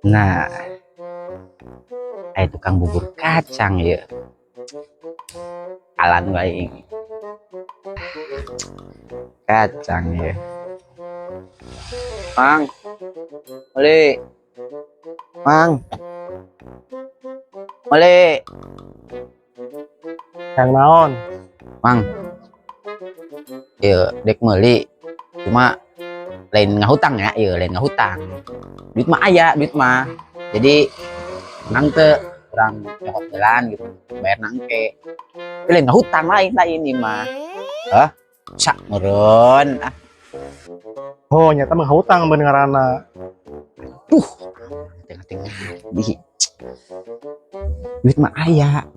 Nah, aya tukang bubur kacang ya. Alan wae. Kacang ya. Mang. Meuli. Mang. Meuli. Yang naon? Mang. Ieu dek meuli. Cuma lain ngahutang ya, ieu lain ngahutang. Duit mah aya, duit mah. Jadi nang teu urang nyokot jalan gitu, bayar nangke. Tapi lain ngahutang, lain lain ieu mah. Hah? Sak meureun ah. Oh, nyata mah hutang bener ngaranna. Duh, tengah-tengah di duit mah aya.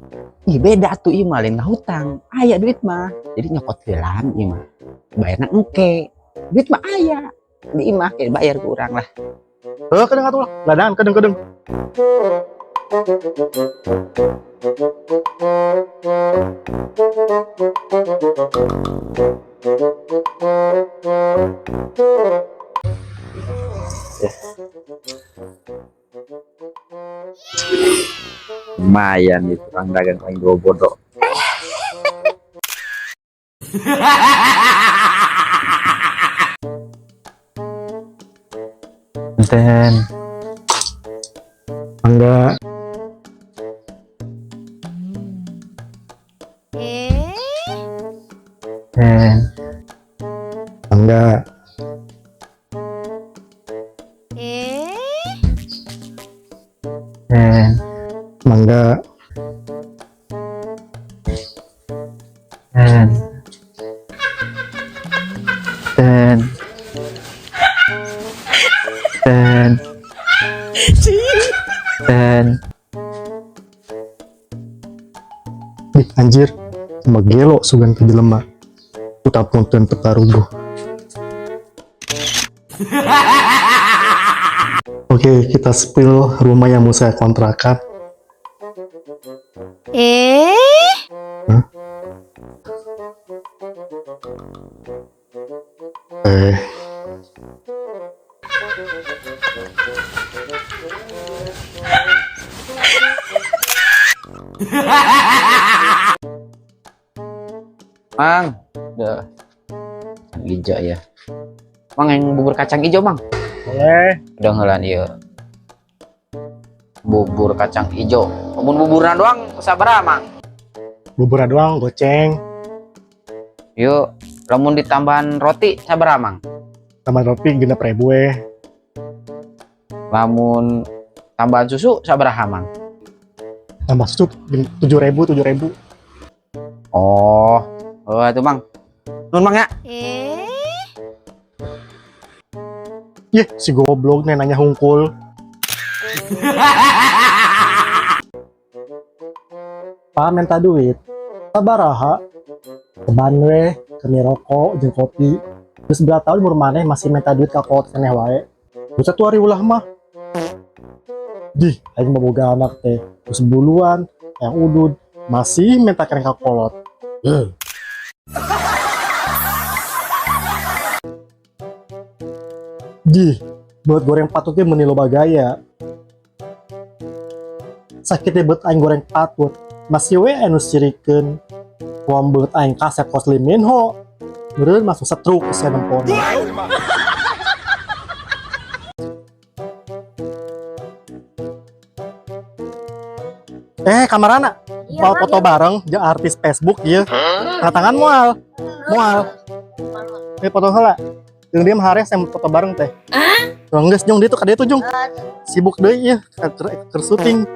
Ih, beda tuh, ieu mah lain ngahutang. Aya duit mah. Jadi nyokot heulaan ieu mah. Bayarna engke. Duit mah aya. Di imah kayak bayar ke urang lah. Heuh, kedeung atuh lah. Ladang kedeung kedeung. Lumayan nih tukang dagang paling dua bodoh. Enten. Mangga. Enten. Mangga. Enten. Mangga. Enten. Enten. Enten. Enten. Ih, anjir. Sama gelo sugan ke jelema. Utap punten teu karuguh. Oke, kita spill rumah yang mau saya kontrakan. Hah? Eh. Mang, udah. Kacang hijau ya. Mang, yang bubur kacang hijau, Mang. Boleh. Udah ngelan iya. Bubur kacang hijau. Mun buburna doang sabaraha, Mang? Bubur doang goceng. Yuk, lamun ditambahan roti sabaraha, Mang? Tambah roti 6.000 we. Lamun tambahan susu sabaraha, Mang? Tambah susu 7.000, 7.000. Oh, oh itu, Mang. Nun, Mang, ya. Yeh, si goblok nih nanya hungkul. Pak minta duit. Sabaraha? Ceban we, kami rokok jeung kopi. Terus berapa tahun umur maneh masih minta duit ka kolot keneh wae. Buset tuh hari ulah mah. Dih, aing mah boga anak teh. Terus buluan, yang udud, masih minta keneh ka kolot. Heuh. Dih, buat goreng patutnya meni loba gaya. Sakitnya buat aing goreng patut, masih we anu sirikeun. Wong beut aing kasep kos liminho. Meureun masuk setruk sia nempona. Kamarana? Iya, Mau Mang, foto iya. bareng jeung artis Facebook ieu. Tanda tangan moal. Moal. Foto heula. Jeung dia mah hares yang foto bareng teh. Hah? Geus jung ditu ka ditu jung. Sibuk deui ieu keur syuting.